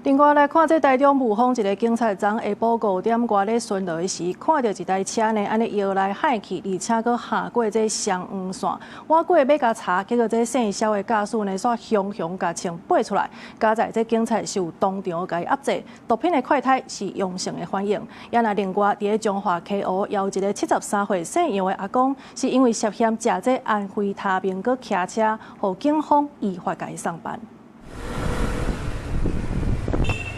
另外來看，這台中霧峰一个警察昨下晡5點外咧巡邏的時，看著一台車呢，按呢搖來幌去，而且閣橫過這雙黃線，倚過欲共查，結果這姓蕭的駕駛呢，煞雄雄共槍拔出來，佳哉這警察是有當場共伊壓制，毒品的快篩是陽性的反應。也若另外佇咧彰化溪湖，有一个73歲姓楊的阿公，是因為涉嫌食這安非他命，閣騎車，予警方依法共伊送辦。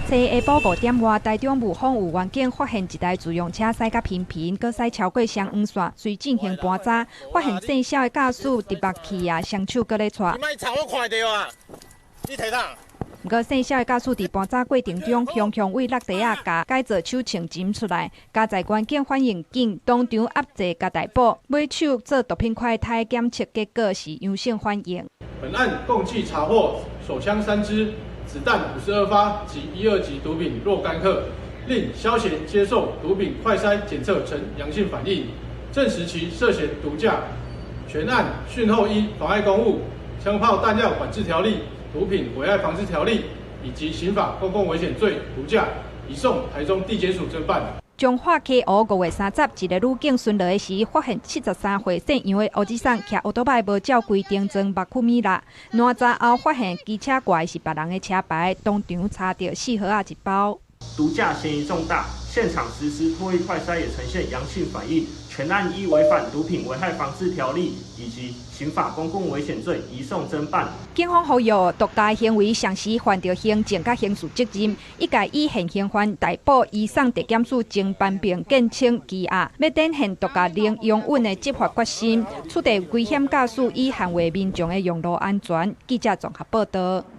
昨下晡5點外，台中霧峰有員警發現一台自用車駛甲頻頻，閣駛超過雙黃線，隨進行盤查，發現姓蕭的駕駛佇目去啊，雙手閣咧掣。你莫吵，我看著啊！你提哪？毋過姓蕭的駕駛佇盤查過程中，雄雄對落地仔共改造手槍尋出來，佳哉員警反應緊，當場壓制共逮捕，尾手做毒品快篩檢測結果是陽性反應。本案共計查獲手槍3支、子彈52發及一二級毒品若干克，另蕭賢接受毒品快篩檢測呈陽性反應，證實其涉嫌毒駕。全案訊後依妨礙公務、槍炮彈藥管制條例、毒品危害防制條例以及刑法公共危險罪毒駕，移送台中地檢署偵辦。彰化溪湖5月30，一个女警巡邏的時，發現73歲姓楊的烏子桑騎歐多拜無照規定裝目曲米啦。攔查後發現機車掛的是別人的車牌，當場查著四盒仔一包。毒駕嫌疑重大，現場實施唾液快篩也呈現陽性反應，全案依違反毒品危害防制條例以及刑法公共危險罪移送偵辦。警方呼籲毒駕行為隨時犯著行政佮刑事責任，一概以現行犯逮捕，移送地檢署偵辦並減輕羈押，欲展現毒駕零容忍的執法決心，處理危險駕駛以捍衛民眾的用路安全。記者綜合報道。